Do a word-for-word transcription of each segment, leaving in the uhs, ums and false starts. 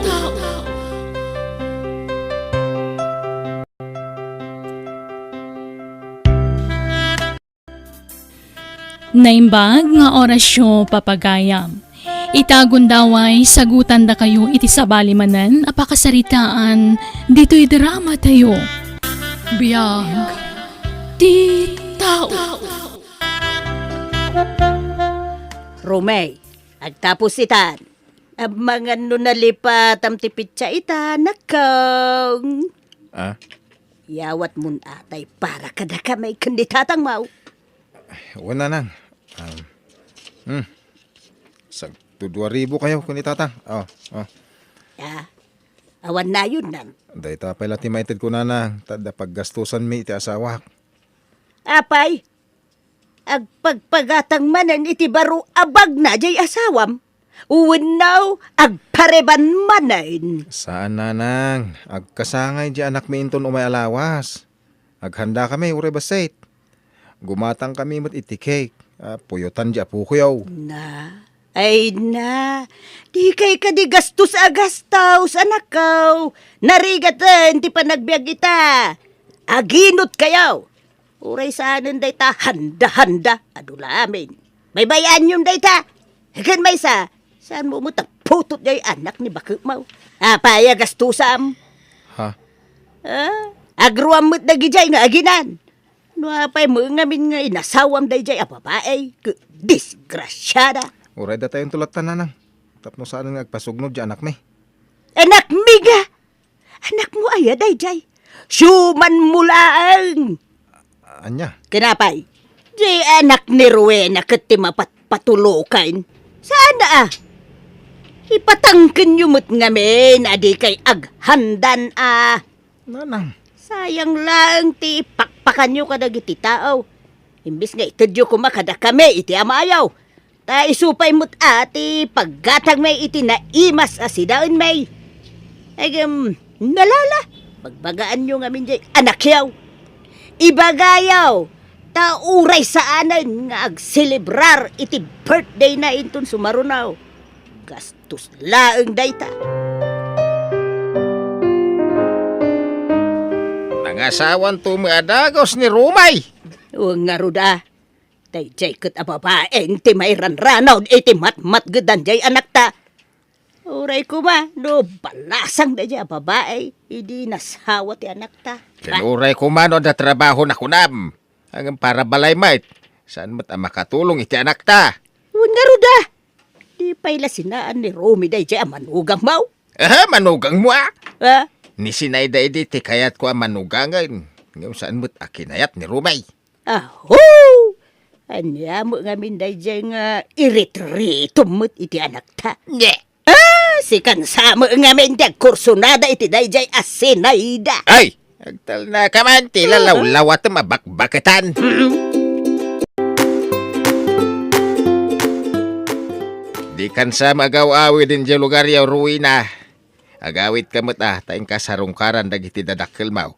tao. Naimbag nga orasyo, papagayam. Ita gundaway, sagutandakayo iti sabali manen a pakasaritaan ditoy drama tayo. Biag ti tao. Romey, agtapos itan. Amangan no nalipatam ti petsa ita, nakong. Ah? Yawatmon atay para kadakami ken ni tatangmo. Wen, nanang. Um, hmm. Sagto dua ribu kayo ken ni tatang. Oh, oh. Ah, awan nayon, nang. Dayta pay la ti maitedko, nanang, ta adda paggastusanmi iti asawak. Apay, agpagpagatang manen iti baro a bagna jay asawam? Wenno agpareban manen? Saan, nanang. Agkasangay jay anakmi inton umay a lawas. Aghandakami uray bassit. Gumatangkami met iti cake a puyotan jay apokoyo. Na, ay na, dikay kadi gastos a gastos, anakko. Narigaten ti panagbiag ita. Aginotkayo. Uray saanen dayta handa-handa, adu la amin. Baybay-anyon dayta. Ken maysa, saanmo met a putot jay anak ni baketmo? Apay a gastusam? Ha? Ah, agruam met dagijay nga aginan. No apay met ngamin nga inasawam dayjay a babai, ket disgrasiada. Uray datayon to latta, nanang. Tapno saanen nga agpasugnod jay anakmi. Anakmi nga! Anakmo aya dayjay? Siumanmo laeng! Ania? Ken apay, jay anak ni Rowena ket ti mapatpatulokan. Saan a? Ipatangkenyo met ngamin a dikay aghandan a. Nanang. Sayang laeng ti pakpakanyo kadagiti tao. Imbes nga itedyo koma kadakami iti amayo. Ta isu pay met a ti paggatangmi iti naimas a sidaenmi. Agem, nalala, bagbagaanyo ngamin jay anakyaw. Ibagayaw, ta uray saanen nga agselebrar iti birthday na inton sumarunaw. Gastos laeng dayta. Nangasawan to met a dagus ni Romay. O ngarud a, dayjay ket a babaen ti mairanranaw iti matmatgedan jay anakta. Uray koma no balasang dayjay a babai idi nasawa ti anakta. Ken uray koma no adda trabaho na kunam. Ngem para balay met, saan met a makatulong iti anakta? Wen ngarud a, di pay la sinaan ni Romy dayjay a manugangmo? Aha, manugangmo a? Ha? Ni Sinayda idi ti kayatko a manugangen, ngem saan met a kinayat ni Romy. Aho! Ania met ngamin dayjay nga iritritom met iti anakta? Nye! Ah, sikan sa met ngamin ti agkursunada iti dayjay a Sinayda. Ay! Agtalnaka man ti lalawlawatem a bakbaketan. Mm. Dikan sa met agaw-awid idiay lugaryo, Rowena. Agawidka met a, ta inka sarungkaran dagiti dadakkelmo.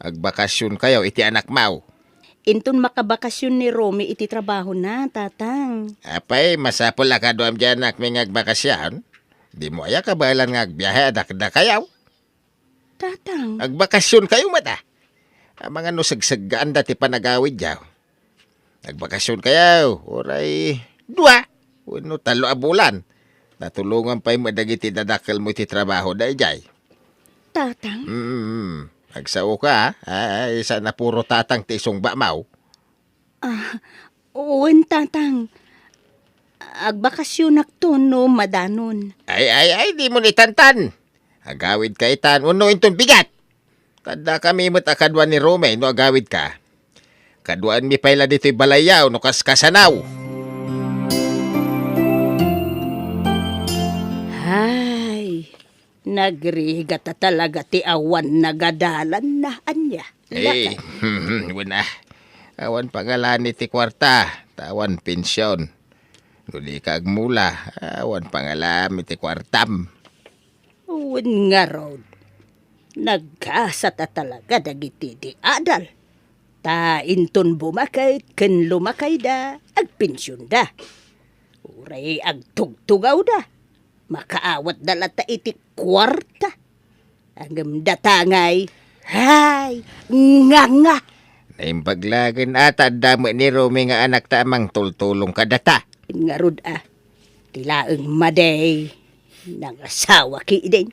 Agbakasionkayo iti anakmo. Inton makabakasion ni Romy iti trabahona, Tatang. Apay, masapul a kaduam jay anakmi nga agbakasion? Dimo aya kabaelan nga agbiahe a dakdakayo? Tatang. Agbakasionkayo met a. Amangan no segseggaanda ti panagawidyo. Agbakasionkayo, uray dua wenno tallo a bulan. Natulongan pay met dagiti dadakkelmo iti trabaho dayjay. Tatang? Mm, agsaoka, a. Ay, saan a puro tatang ti isungbamo. Ah, wen, Tatang. Agbakasionakto no madanon. Ay, ay, ay, dimo itantan. Agawidka itan wenno inton bigat. Kaddakami met a kadua ni Romy no agawidka. Kaduaenmi pay la ditoy balayyo no kaskasanaw. Hay, nagrigat a talaga ti awan nagadalanna, ania? Eh, wen a. Awan pangalami ti kuarta, ta awan pension. No dika agmula, awan pangalami ti kuartam. Wen ngarud, naggasat a talaga dagiti di adal. Ta inton bumaket ken lumakayda, agpensionda. Uray agtugtugawda. Makaawatda latta iti kuarta. Ngem data ngay, hay, nganga! Naimbag laeng ata adda met ni Romy nga anakta a mangtultulong kadata. Ngarud a, ti laeng madi, nangasawa ketdin.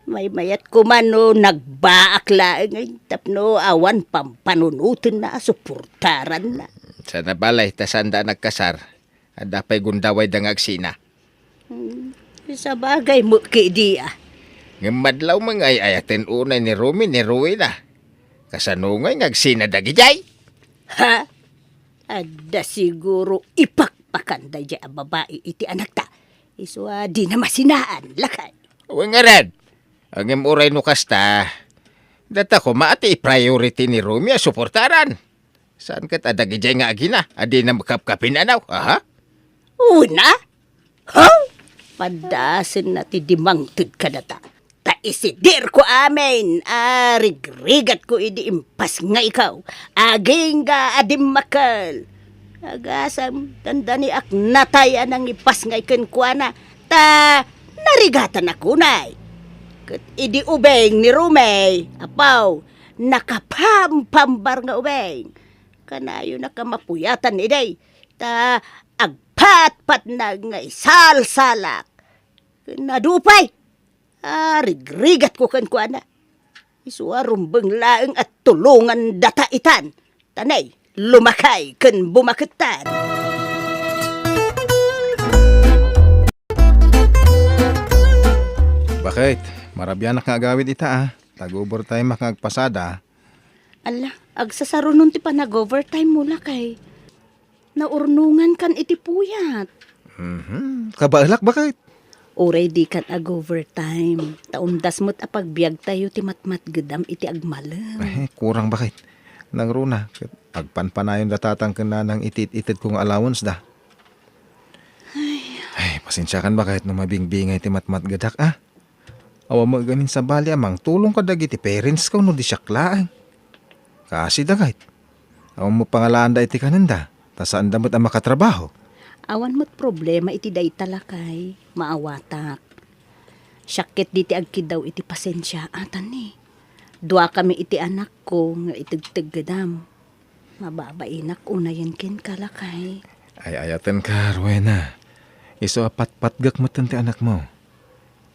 Maymayat koma no nagbaak laeng tapno awan pampanunotenna a suportaranna. Saan a balay ta saanda a nagkasar. Adda pay gundawayda nga agsina. Hmm, sabagay met ketdi a. Ngem madlaw met nga ay-ayaten unay ni Romy ni Rowena. Kasano ngay nga agsina dagijay? Ha? Adda siguro ipakpakan dayjay a babai iti anakta. Isu a dina masinaan, lakay. Wen ngarud. Ngem uray no kasta, data koma ti priority ni Romy a suportaran. Saan ket a dagijay nga agina a dina makapkapin-ano, aha? Una? Ha? Paddasenna ti dimangted kadata. Ta isidirko amin a rigrigatko idi impasngayko. Agingga a dimmakkel. Agasem, dandaniak natay a nangipasngay kenkuana. Ta narigatanak unay. Ket idi ubing ni Romy, apaw, nakapampambar nga ubing. Kanayonak a mapuyatan idi, ta agpatpatnag nga isalsalak. Ken adu pay, a rigrigatko kenkuana. Isu a rumbeng laeng a tulongan data itan. Ta nay, lumakay ken bumakettan. Bakit? Marabianak nga agawid ita, a. Tag-overtime-ak nga agpasada. Ala, agsasarunon ti panag-overtime mo, lakay. Naurnongankan iti puyat. Mhm. Kabaelak, bakit? Uray dikan ag-overtime, ta umdas met a pagbiagtayo ti matmatgedam iti agmalem. Eh, kurang, bakit? Nangruna, ket agpanpanayon da tatang ken nanang iti it-itedko nga allowance da. Ay. Ay, pasensiakan, bakit, no mabingbingay ti matmatgedak, a? Awan met gamin sabali a mangtulong kadagiti parents ko no di siak laeng. Kasi dagayt, awan met pangalaanda iti kanenda, ta saanda met a makatrabaho. Awan met problema iti dayta, lakay, maawatak. Siak ketdi ti agkiddaw iti pasensia, atan ni. Duakami iti anakko nga itegteggedam. Mababainak unayen kenka, lakay. Ay-ayatenka, Rowena. Isu a patpatgek metten ti anakmo.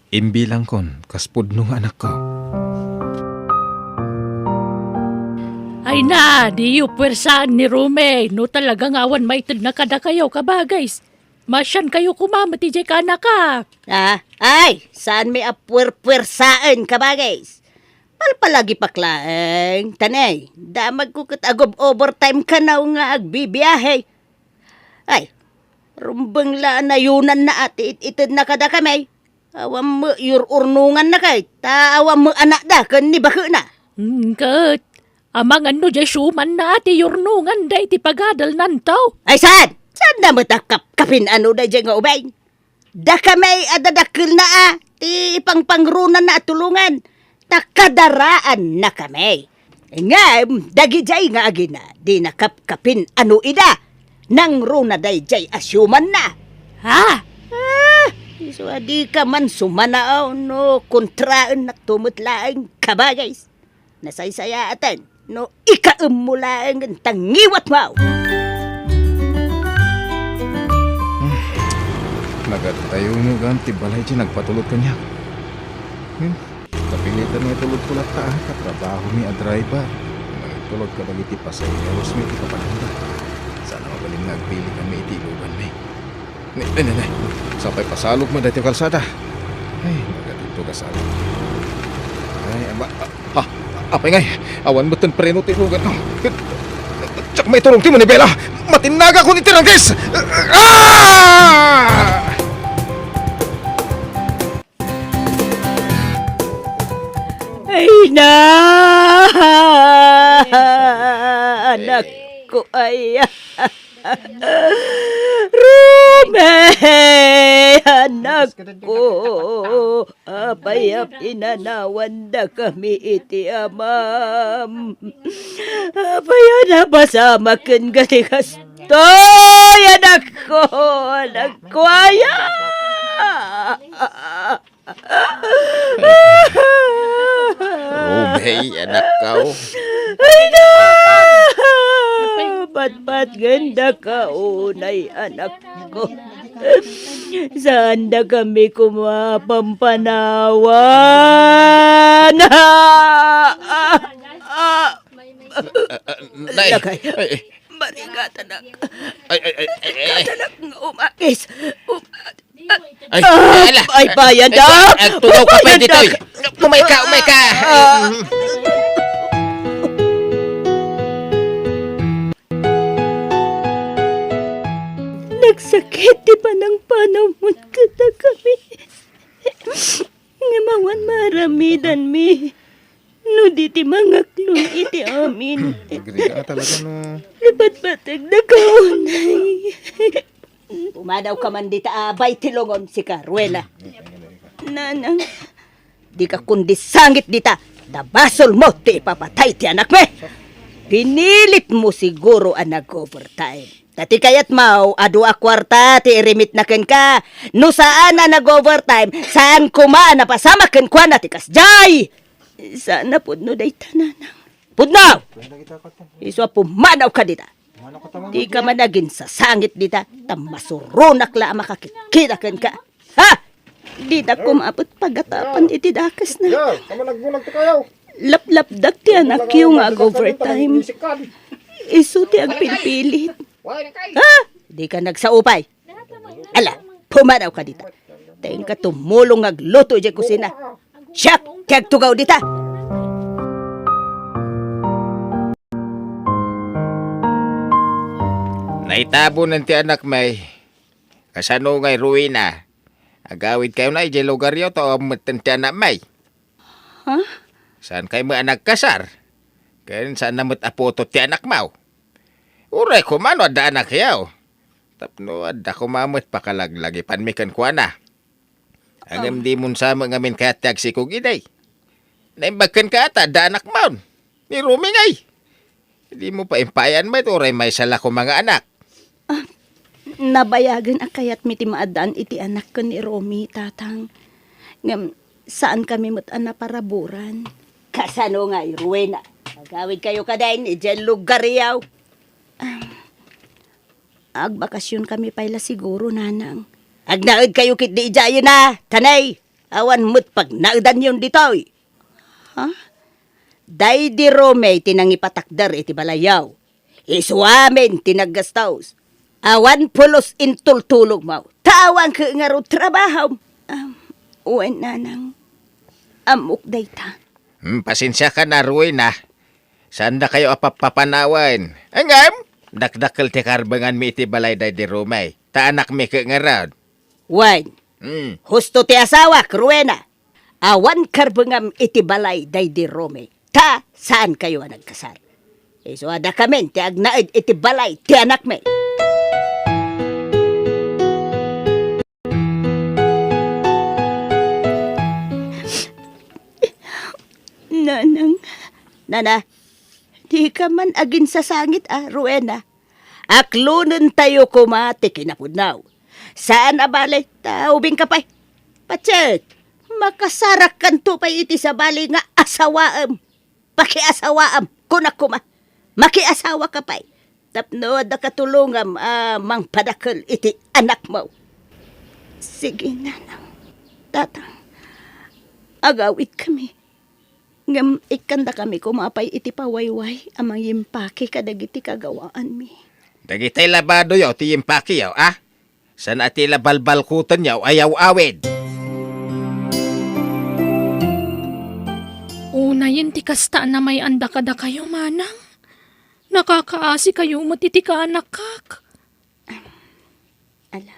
Imbilangkon kas pudno nga anakko. Ay na, diyo puwersaen ni Romy no talaga nga awan maitedna kadakayo, kabagays. Masiankayo koma met idiay kaanakak. Ah, ay, saanmi a puwerpuwersaen, kabagays. Palpalagipak laeng, tanay, damagko ket agob-overtime kanaw nga agbibiahe. Ay, rumbeng la a nayonanna a ti it-itedna kadakami. Awan met yur-urnonganna kay, ta awan met anakda ken ni baketna. Hmm, ket, amangan no diay siumanna a ti yurnonganda iti pagadalnanto. Ay, saan? Saanna met a kapkapin-ano daydiay nga ubing? Dakami a dadakkelna a ti pangpangronanna a tulongan, ta kadaraannakami. Ngem dagidiay nga agina, dina kapkapin-ano ida. Nangruna daydiay a siumanna. Ha? Ah, isu a dika man sumanaaw no kontraennakto met laeng, kabagays. Nasaysayaaten no ikaemmo laengen ta ngiwatmo. Hmm. Nagad-ayunogan ti balay ti nagpatulod kaniak. Hmm. Kapilitan nga itulodko latta a katrabahomi a driver. Mangitulod kadagiti pasaheromi ti kapananda. Saan a mabalin nga agpili kami iti iluganmi. Ne, ne, ne, ne. Sapay pasalog met daytoy kalsada. Ay, magadinto kasala. Ay, aba, a-, ha, apay ngay, awan metten preno ti ilugan. Diak maiturong ti manibela. Matinnagakon iti rangkis. Ah! Ay na! Anakko, ay. Romy, anakko, apay a pinanawandakami iti amam? Apay a napasamak ken gati kastoy, anakko, anakko, aya! Oh. Ay na! Patpatgenda ka unay, anakko. Saanda kami kumapampanawan. Ah! Ah! Ah! Ah, ah, nay. Lakay. Ay, ay. Marigatanak. Ay, ay, ay, ay, ay. Marigatanak nga umakis. Um-, Ay, ah, ala. Ay, bayan, ay, dak. Ay, tugaw ka pa ditoy. Bayan, dak. Umay ka, umay ka. Ah. Nagsakit ti panangpanawmo kadakami. Ngem awan maaramidanmi no di ti mangaklon iti amin. Agrega talaga, no? Ipatpategda ka unay. Pumanaw ka man dita, abay ti lungon, sika, Rowena. Nanang. Di ka kundi sangit dita. Ta basolmo ti ipapatay ti anakmi. Pinilitmo siguro a nag-overtime. Ta ti kayatmo, adu a kuarta ti irimitna kenka. No saan a nag-overtime, saan koma a napasamak kenkuana ti kasdiay. Saan a pudno dayta, nanang. Pudno! Isu a pumanawka dita. Dika man aginsasangit dita, ta masuronak la a makakitkita kenka. Ha? Dida koma met pagatapan iti dakesna. Ya, kama nagbulag ti kayaw. Laplapdak ti anakyo nga ag-overtime. Isu ti agpilpilit. Ha? Dika nagsaupay. Ala, pumanawka dita. Ta inka tumulong nga agluto idiay kusina. Siak ti agtugaw dita. Naitabonen ti anakmi. Kasano ngay, Rowena? Agawidkayo na idiay lugaryo ta awan metten ti anakmi. Ha? Saan kayo met a nagkasar? Ken saan na met a putot ti anakmo? Uray koma no adda anakyo. Tapno adda koma met pakalaglagipanmi kenkuana. Ngem dimon sa met ngamin kayat ti agsikog idi. Naimbag kenka ta adda anakmon. Ni Romy ngay. Dimo pay impayan met uray maysa la koma nga anak. Ah, nabayagen a kayatmi ti maaddaan iti anak ken ni Romy, Tatang. Ngem saankami met a naparaburan. Kasano ngay, Rowena? Agawidkayo kadin idiay lugaryo. Ah, agbakasionkami pay la siguro, Nanang. Agnaedkayo ketdi idiayen a, ta nay, awan met pagnaedanyon ditoy. Ha? Daydi Romy ti nangipatakder iti balayyo. Isu amin ti naggastos. Awan pulos intultulogmo. Ta awan ket ngarud trabahom. Am, wen, Nanang. Ammok dayta. Hmm, pasensiakan a, Rowena. Saandakayo a pappapanawen. Ngem, dakdakkel ti karbenganmi iti balay daydi Romy. Ta anakmi ket ngarud. Wen, hmm. Husto ti asawak, Rowena. Awan karbengam iti balay daydi Romy, ta saankayo a nagkasar. Isu a dakamin ti agnaed iti balay ti anakmi. Nanang. Nana, dika man aginsasangit a, Rowena. Aklonentayo koma ti kinapudno. Saan a bale, ta ubingka pay. Patset, makasarakkanto pay iti sabali nga asawaem. Pakiasawaem, kunak koma. Makiasawaka pay. Tapno adda katulongam a mangpadakkel iti anakmo. Sige, Nanang. Tatang, agawidkami. Ngem ikkandakami koma pay iti pawayway a mangimpaki kadagiti kagawaanmi. Dagiti labadoyo ti impakiyo, a? Saan a ti la balbalkutenyo a yaw-awid? Unayen ti kasta a namay-anda kadakayo, manang. Nakakaasikayo met iti kaanakak. Ala,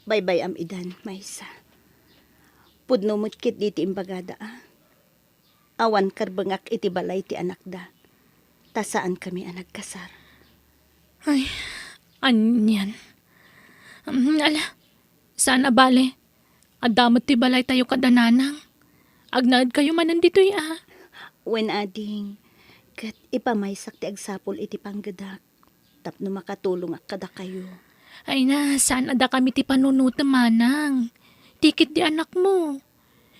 baybay-am idan, maysa. Pudno met ketdi ti imbagada, a? Awan karbengak iti balay ti anakda, ta saankami a nagkasar. Ay, anian. Mm, ala, saan a bale. Adda met ti balaytayo kada nanang. Agnaedkayo manen ditoy, a? Wen, ading. Ket ipamaysak ti agsapul iti panggedak. Tapno makatulongak kadakayo. Ay na, saan a dakami ti panunotem, manang. Ti ketdi anakmo.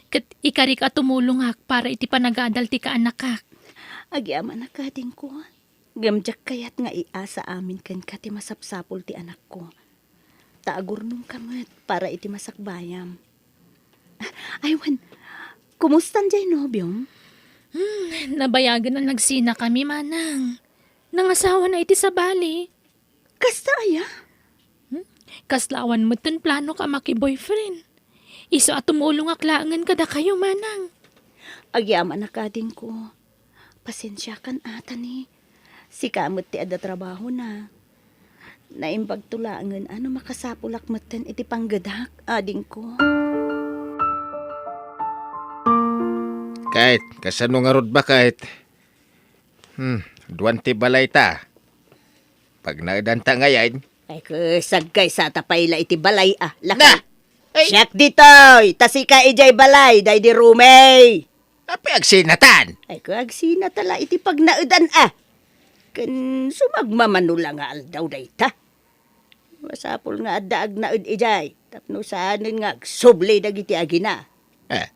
Ket ikarik a tumulongak para iti panagadal ti kaanakak. Agyamanak, adingko. Ngem diak kayat nga iasa amin kenka ti masapsapul ti anakko. Ta agurnongka met para iti masakbayam. Ay, wen, kumustan diay nobiom? Hmm, nabayagen a nagsinakami, manang. Nangasawana iti sabali. Kasta aya? Hmm? Kasla awan metten plano ka maki-boyfriend. Isu a tumulongak laengen kadakayo, manang. Agyamanak, adingko. Pasensiakan a, Tani. Sika met ti adda trabahona. Naimbagto laengen a no makasapulak metten iti panggedak, adingko. Ket, kasano ngarud, baket? Hmm, aduan ti balayta. Pagnaedanta ngayen. Ay, ket, sagkaysata pay la iti balay, a, lakay. Na! Ay! Siak ditoy, ta sika idiay balay, daydi Romey. Apay agsinatan? Ay, ket, agsinata la iti pagnaedan, a. Ken sumagmamano la nga aldaw dayta. Masapul nga adda agnaed idiay, tapno saanen nga agsubli dagiti agina. Eh,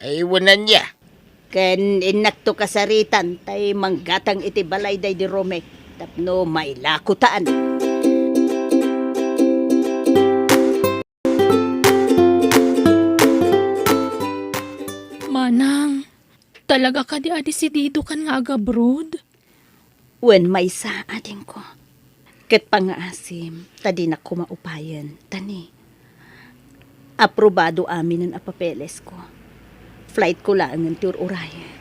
ay, wen ania? Ken innakto kasaritan tay manggatang iti balay daydi Romey, tapno mailakotan. Manang, talaga kadi a desididokan nga agabroad? Wen, maysa, adingko. Ket pangngaasim, ta dinak koma upayen, Tani. Aprobado aminen a papelesko. Flightko laengen ti ur-urayen.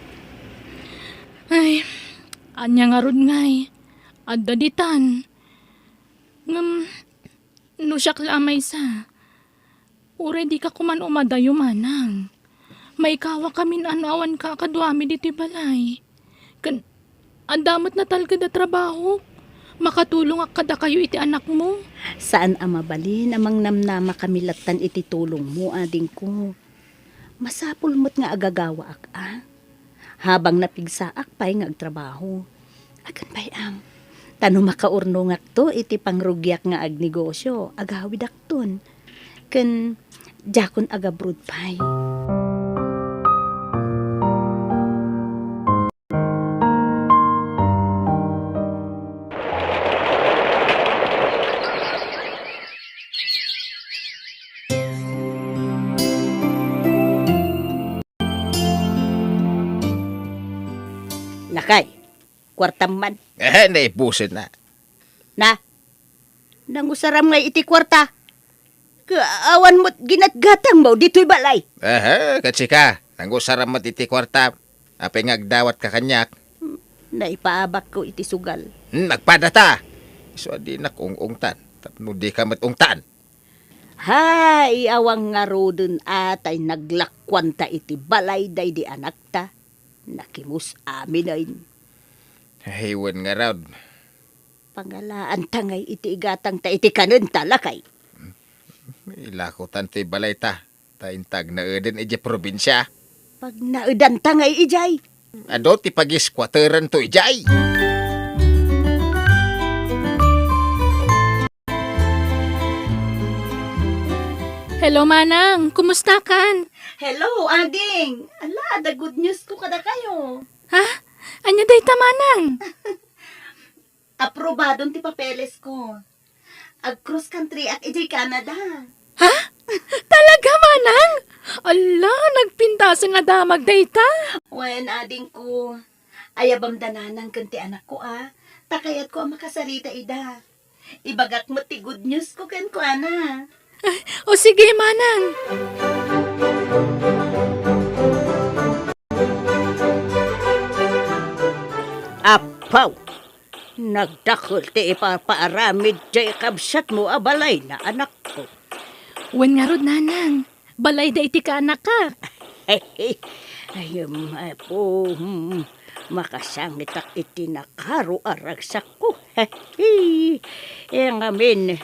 Ay, ania ngarud ngay? Adda ditan. Ngem, no siak la a maysa, uray dika koman umadayo, manang. Maikawakamin a no awanka a kaduami ditoy balay. Ken adda met natalged a trabahok. Makatulongak kadakayo iti anakmo. Saan a mabalin a mangnamnamakami lattan iti tulongmo, adingko. Masapul met nga agagawaak, a. Habang napigsaak pay nga agtrabaho. Akin pay am, ta no makaurnongakto iti pangrugiak nga agnegosio, agawidakton. Ken diakon agabroad pay. Lakay, kuartam man. Eh, naibusen na. Na, nangusaram ngay iti kuarta. Ka-, awan met ginatgatangmo ditoy balay. Aha, ket sika, nangusaram met iti kuarta. Apay nga agdawatka kaniak? Hmm, naipaabakko iti sugal. Hmm, agpadata. Isu a dinak ung-ungtan, tapno dika met ungtan. Hay, awan ngaruden a tay naglakuanta iti balay daydi anakta. Nakimus aminen. Ay, wen ngarud. Pangalaanta ngay iti igatangta iti kanenta, lakay. Ilakotan ti balayta, ta inta agnaeden idiay probinsia. Pagnaedanta ngay idiay. Adu ti pagisquatteranto idiay. Hello, Manang. Kumustakan? Hello, Ading. Ala, adda good news ko kadakayo. Ha? Ania dayta, Manang? Aprobadon ti papelesko. Ag-cross country ak idiay Canada. Ha? Talaga, Manang? Ala, nagpintasen a damag dayta. Wen, adingko. Ayabam da nanang ken ti anakko, a. Ta kayatko a makasarita ida. Ibagak met ti good news ko kenkuana. Ay, o sige, Manang. Apaw! Nagdakel ti ipapaaramid ti kabsatmo a balay na, anakko. Wen ngarud, Nanang, balayda iti kaanakak. Ay, em, apo, hmm, makasangitak iti nakaro a ragsakko. Ay, ngamin,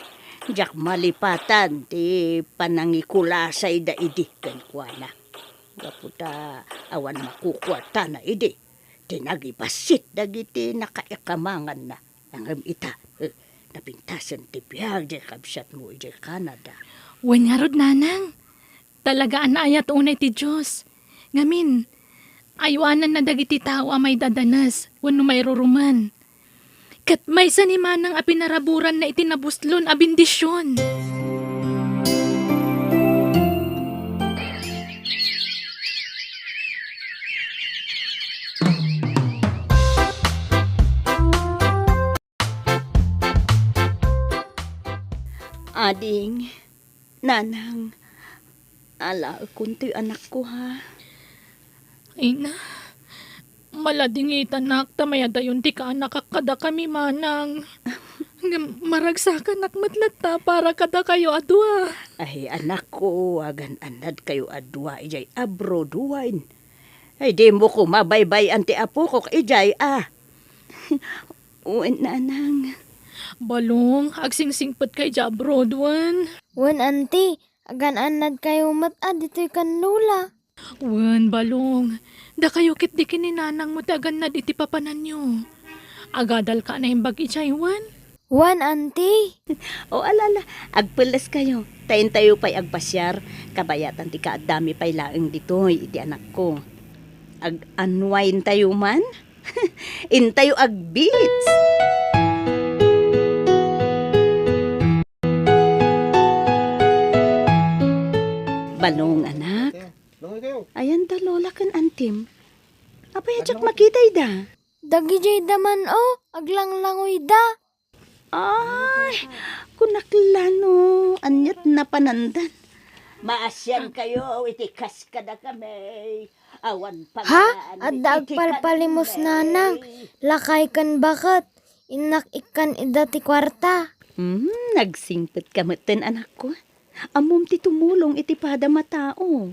diak malipatan ti panangikulasayda idi kenkuana. Gapu ta awan makukuartana idi. Ti nagibassit dagiti nakaikamanganna. Ngem ita, eh, napintasen ti biag ti kabsatmo idiay Canada. Wen ngarud, Nanang. Talaga a naayat unay ti Dios. Ngamin, Aywananna dagiti tao a maidadanes wenno mairurumen. Ket maysa ni Manang a pinaraburanna iti nabuslon a bendision. Ading, Nanang, alaekon toy anakko, ha? Ay na, maladingitanak ta mayadayon ti kaanakak kadakami, Manang. Ngem maragsakanak met latta para kadakayo a dua. Ay, anakko, agan-annadkayo a dua idiay abroad, wen? Ay, dimo koma baybay-an ti apokok idiay, a? Wen, Nanang. Balong, agsingsingpetka idiay abroad, wen? Wen, Auntie, agan-annadkayo met a ditoy ken Lola. Wen, Balong, dakayo ketdi ken ni Nanangmo ti agannad iti papananyo. Agadalka a naimbag idiay, wen? Wen, Auntie. O, ala, ala, agpelleskayo. Ta intayo pay agpasiar, kabayatan ti kaaddami pay laeng ditoy iti anakko. Ag-unwind tayo man. Intayo ag-beach. Balong, anak. Ayan da Lola ken Antim. Apay a diak makita ida? Dagidiay da man, o, aglanglangoy da. Ay, kunak la no, aniat napanandan. Maasian kayo iti kas kadakami. Awan. Ha? Adda agpalpalimos, Nanang. Lakay ken baket. Innak ikkan ida ti kuarta. Hmm, nagsingpet ka metten, anakko. Ammom ti tumulong iti padam a tao.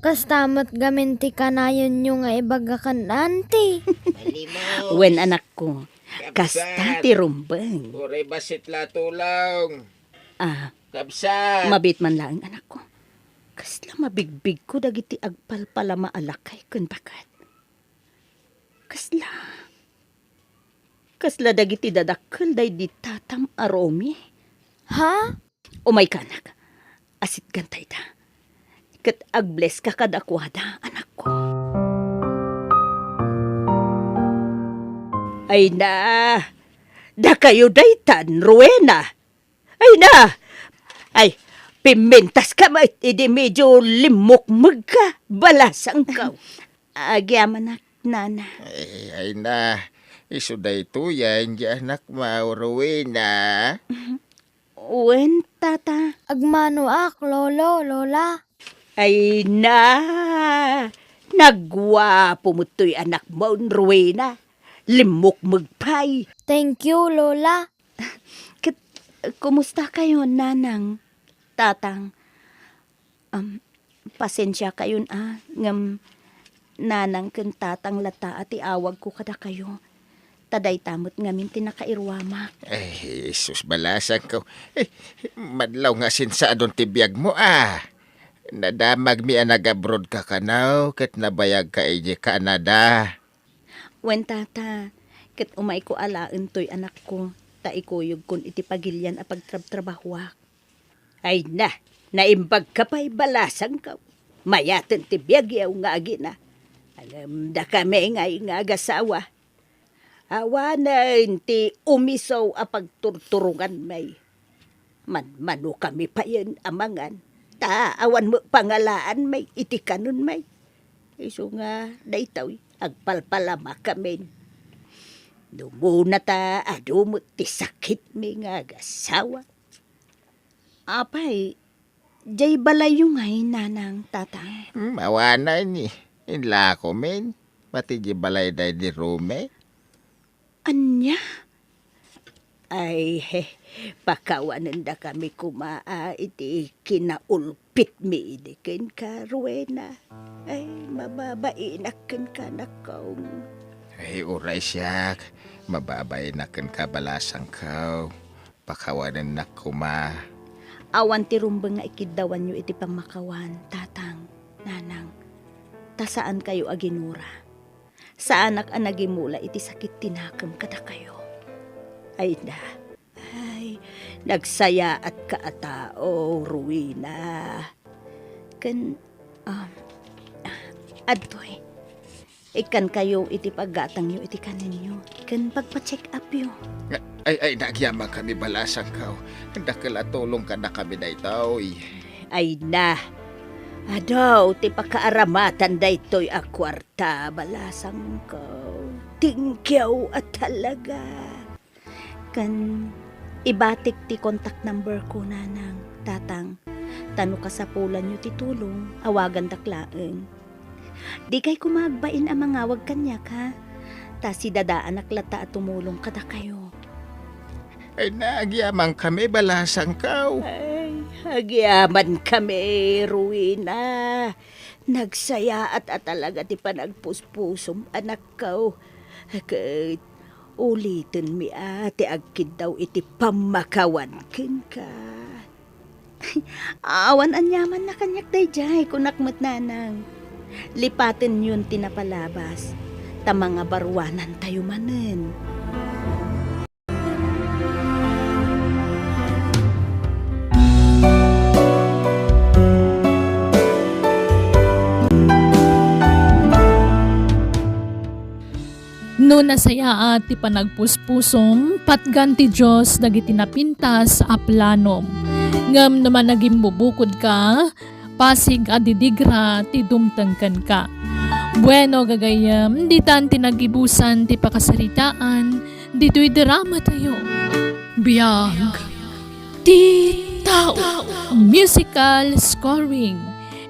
Kasta met gamin ti kanayonyo nga ibaga ken Auntie. Wen, anakko, kasta ti rumbeng. Uray bassit la tulong. Ah, kabsat. Mabiit man laeng, anakko. Kasla mabigbigko dagiti agpalpalama a lakay ken baket. Kasla, kasla dagiti dadakkel daydi tatam a Romy. Ha? Umayka, anak. Asitganta ida. Ket ag-bless ka kadakuada, anakko. Ay na, dakayo daytan, Rowena. Ay na! Ay, pimmintas ka met idi medyo limmukmeg ka, balasang ka. Agyamanak, Nana. Ay, ay na, isu daytoyen ti anakmo, Rowena. Wen, Tata. Agmanoak, Lolo, Lola. Ay na, nagguapo met toy anakmo, Rowena. Limmukmeg pay. Thank you, Lola. Ket, kumusta kayo, Nanang, Tatang? Am, pasensia kayon a, ngem Nanang ken Tatang latta a ti awagko kadakayo. Ta dayta met ngamin ti nakairuamak. Ay, sus, balasangko. Eh, madlaw nga sinsadon ti biagmo a. Nadamagmi a nag-abroad ka kano, ket nabayag ka idiay Canada. Wen, Tata, ket umayko alaentoy, anakko, ta ikuyogkon iti pagilian a pagtrabtrabahoak. Ay na, naimbag ka pay, balasangko. Mayaten ti biagyo nga agina. Ngem dakami ngay nga agasawa, awanen ti umiso a pagturturonganmi. Manmanokami payen a mangan, ta awan met pangalaanmi iti kanonmi. Isu nga daytoy, agpalpalamakamin. Dumuna ta adu met ti sakitmi nga agasawa. Apay, jay balayyo ngay, Nanang, Tatang? Hmm, awanen ni. Inlakomin. Pati jay balay daydi Romy. Ania? Ay, he, pakawanendakami koma a iti kinaulpitmi idi kenka, Rowena. Ay, mababainak kenka, anakko. Ay, uray siak, mababainak kenka, balasangko. Pakawanennak koma. Awan ti rumbeng nga ikiddawanyo iti pammakawan, Tatang, Nanang. Ta saankayo a ginura. Saanak a nagimula iti sakit ti nakem kadakayo. Ay na. Ay, nagsayaatka a tao, Rowena. Ken, um, Adtoy, ikkankayo iti paggatangyo iti kanenyo ken pagpa-check-upyo. Ay, ay, nagyamankami, balasangko. Dakkel a tulong kadakami daytoy. Ay na, adu ti pakaaramatan daytoy a kuarta, balasangko. Thank you a talaga. Ken ibatik ti contact number ko, nanang, tatang. Ta no kasapulanyo ti tulong, awagandak laeng. Dikay koma agbain a mangawag kaniak, ha? Ta sidadaanak latta a tumulong kadakayo. Ay, nagyamankami, balasangko. Ay, agyamankami, Rowena. Nagsayaat a talaga ti panagpuspusom, anakko. Ket ulitenmi a ti agkiddaw iti pammakawan kenka. Awan aniamanna kaniak daydiay, kunak met, nanang. Lipatenyon ti napalabas, ta mangabaruanantayo manen. No nasayaat ti panagpuspusom, patgan ti Dios dagiti napintas a planom. Ngem no managimbubukodka, pasig a didigra ti dumteng kenka. Bueno, gagayyem, ditan ti nagibusan ti pakasaritaan ditoy dramatayo. Biag ti tao. Musical scoring,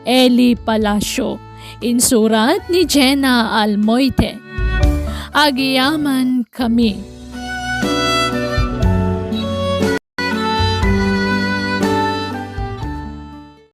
Eli Palacio. Insurat ni Jenna Almoite. Agyamankami.